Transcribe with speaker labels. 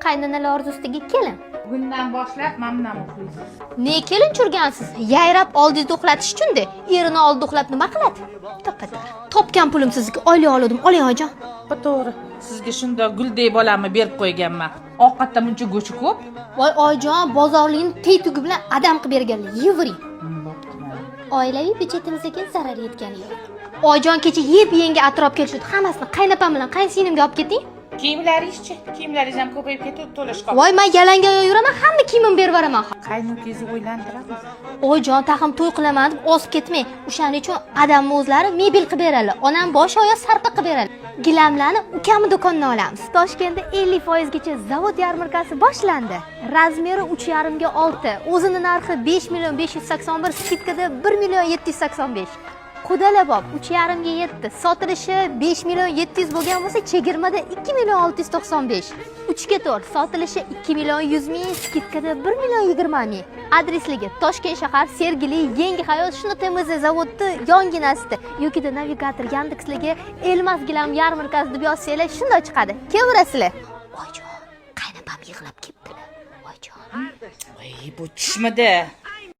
Speaker 1: Qaynonalar orzusidagi kelin.
Speaker 2: Bugundan boshlab mana bundan uxlaysiz.
Speaker 1: Ne kelin churgansiz? Yayrab oldingizda uxlatish uchun-da. Erini oldida uxlab nima qiladi? To'ppa-to'g'ri. Topgan pulim sizniki, oylik oldim. Oling, oyijon.
Speaker 2: To'g'ri. Sizga shundoq guldek bolamni berib qo'yganman. Ovqatda muncha go'sht ko'p.
Speaker 1: Voy oyijon, bozorlikni teytugi bilan adam qilib berganlar. Yevering.
Speaker 2: Bo'pti mayli.
Speaker 1: Oilaviy byudjetimizga zarar yetgani yo'q. Oyijon, kecha yeb yengi atrof kelishdi. Hammasini qaynopam bilan qaynsinimga olib keting.
Speaker 2: Kiyimlaringizchi? Kiyimlaringiz ham ko'payib ketdi, to'lash qoldi.
Speaker 1: Voy, men yalangga oyoq yuraman, hamma kiyimimni berib yuboraman.
Speaker 2: Qaynukangizni o'ylantiramiz.
Speaker 1: Oyijon, tag'in to'y qilaman deb ozib ketmang. O'shaning uchun adamni o'zlari mebel qilib beradi. Onam bosh oyoq sarpa qilib beradi. Gilamlarni ukamni do'kondan olamiz. Toshkentda 50% gacha zavod yarmarkasi boshlandi. Размер i 3,5 ga 6. O'zini narxi 5 million 581, скидка da 1 million 785. Qudalabob 3,5 ga 7. Sotilishi 5 million 700 bo'lgan bo'lsa, chegirmada 2 million 695. 3 ga 4, sotilishi 2 million 100 ming, скидка da 1 million 20 ming. Adresligi: Toshkent shahar, Sergeli, Yangi Hayot, shuni TMZ zavodni yonginasida yokida navigator Yandexlarga "Elmas gilam yarmarkasi" deb yozsanglar, shunday chiqadi. Kelaverasizlar. Oyijon, qaynopam yig'lab ketdilar. Oyijon.
Speaker 2: Voy, bu tushmidi?